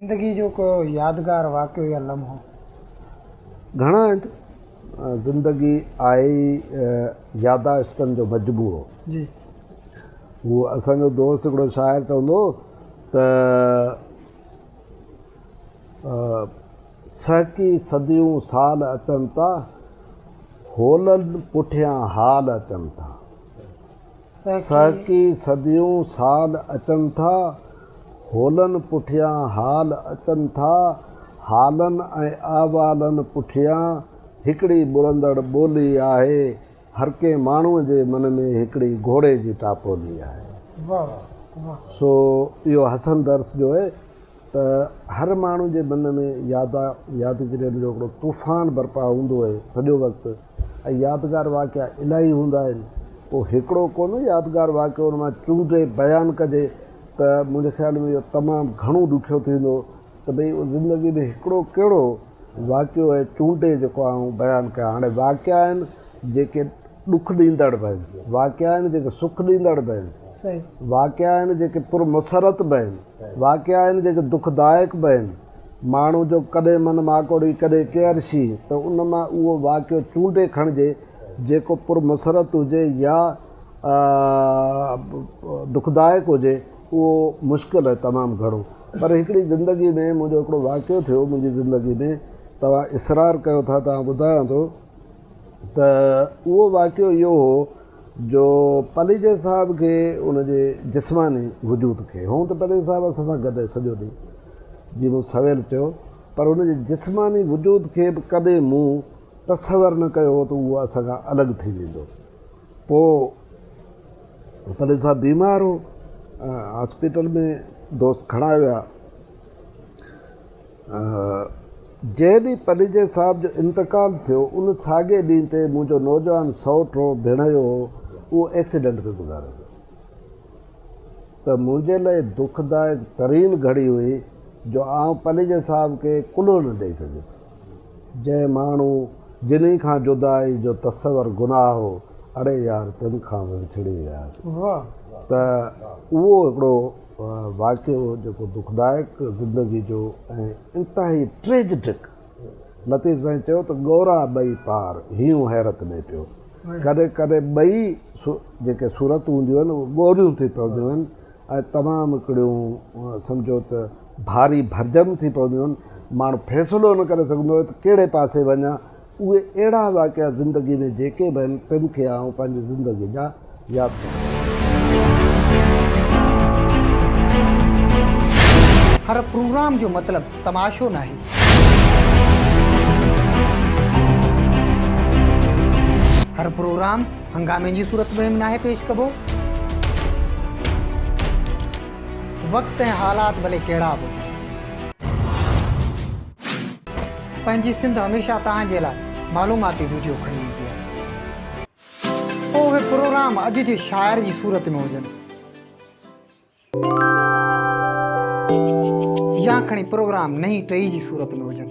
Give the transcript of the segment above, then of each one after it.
زندگي جو ڪو يادگار واقعو يا لمحو؟ گهڻا آهن. زندگي آهي ئي ياداشتن جو مجموعو. جي. هو اسان جو دوست هڪڙو شاعر چوندو هو ته سهڪي صديون سال اچن ٿا، هولن پٺيان حال اچن ٿا. سهڪي صديون سال اچن ٿا، هولن پٺيان حال اچن ٿا، حالن ۽ احوالن پٺيان هڪڙي ٻرندڙ ٻولي آهي، هر ڪنهن ماڻهوء جي من ۾ هڪڙي گهوڙي جي ٽاپولي آهي. سو اهو حسن درس جو اهي ته هر ماڻهو جي من ۾ يادا يادگيرين جو هڪڙو طوفان برپا هوندو اهي سڄو وقت ۽ يادگار واقعا الاهي هوندا آهن پوء هڪڙو ڪونه يادگار واقعو ان مان چونڊي بيان ڪجي ته منهنجي خيال ۾ اهو تمام گهڻو ڏکيو ٿيندو ته ڀئي زندگي ۾ هڪڙو ڪهڙو واقعو آهي چونڊي جيڪو آئون بيان ڪيان هاڻي واقعا آهن جيڪي ڏک ڏيندڙ به آهن واقعا آهن جيڪي سک ڏيندڙ به آهن واقعا آهن جيڪي پر مسرت به آهن واقعا آهن جيڪي دکدائڪ به آهن ماڻهو جو ڪڏهن من ماڪوڙي ڪڏهن ڪيرشي ته ان مان اهو واقعو چونڊي کڻجي جيڪو پر مسرت هجي يا دکدائڪ هجي اهو مشڪل آهي تمام گهڻو پر هڪڙي زندگي ۾ منهنجو هڪڙو واقعو ٿيو منهنجي زندگي ۾ توهان اصرار ڪيو ٿا ته آئون ٻڌايان ٿو ته اهو واقعو اهو هو جو پليجي صاحب کي ان جي جسماني وجود کي هونء ته پليجي صاحب اسان سان گڏ سڄو ڏينهن جيئن مون سويل چيو پر ان جي جسماني وجود کي به ڪڏهن مون تصور نه ڪيو هو ته اهو اسان کان الڳ ٿي ويندو پوء پليجو صاحب بيمار هو هاسپيٽل ۾ دوست کڻائي ويا جنهن ڏينهن پليجي صاحب جو انتقال ٿيو، ان ساڳئي ڏينهن تي منهنجو نوجوان سئوٽ هو، ڀيڻويو هو، اهو ايڪسيڊنٽ ۾ گذاري ويو. ته منهنجي لاء دکدائڪ ترين گهڙي هئي جو آئون پليجي صاحب کي ڪلهو نه ڏئي سگهيس. جنهن ماڻهو جنهي کان جدائي جو تصور گناهه هو، اڙي يار تن کان به وڇڙي وياسين. ته اهو هڪڙو واقعو جيڪو دکدائڪ زندگي جو ۽ انتهائي ٽريجڊڪ لطيف سائين چيو ته ڳورا ٻئي پار هينئون حيرت ۾ پيو ڪڏهن ڪڏهن ٻئي جيڪي صورتون هونديون آهن اهي ڳوريون ٿي پونديون آهن ۽ تمام هڪڙيون سمجهو ته ڀاري ڀرجم ٿي پونديون آهن ماڻهو فيصلو نه ڪري سگهندو آهي ته ڪهڙي پاسي وڃان اهي اهڙا واقعا زندگي ۾ جيڪي به آهن تن کي آئون پنهنجي زندگي جا ياد ڪندو رهندس. هر پروگرام جو مطلب تماشو ناهي. هر پروگرام هنگامي جي صورت ۾ به ناهي پيش ڪبو. وقت ۽ حالات ڀلي ڪهڙا به هجن. پنهنجي سنڌ هميشه توهان جي لاء معلوماتي وڊيو کڻي ايندي آهي. پوء اهي پروگرام اڄ جي شاعر جي صورت ۾ هجن يا کڻي پروگرام نئين ٽهي جي صورت ۾ هجن.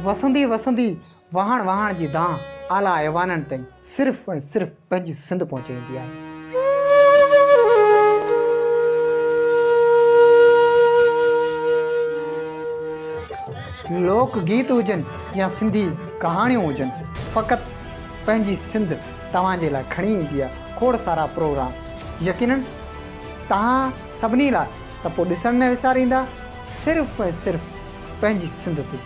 وسندي وسندي واهڻ واهڻ جي دانهن اعليٰ ايوانن تائين صرف ۽ صرف پنهنجي سنڌ پهچائيندي آهي. لوڪ گيت هجن يا سنڌي ڪهاڻيون هجن فقط پنهنجي سنڌ توهان جي لاء کڻي ايندي آهي کوڙ سارا پروگرام يقينن توهان سڀني لاء ته پوء ڏسڻ نه وساريندا صرف ۽ صرف پنهنجي سنڌ تي.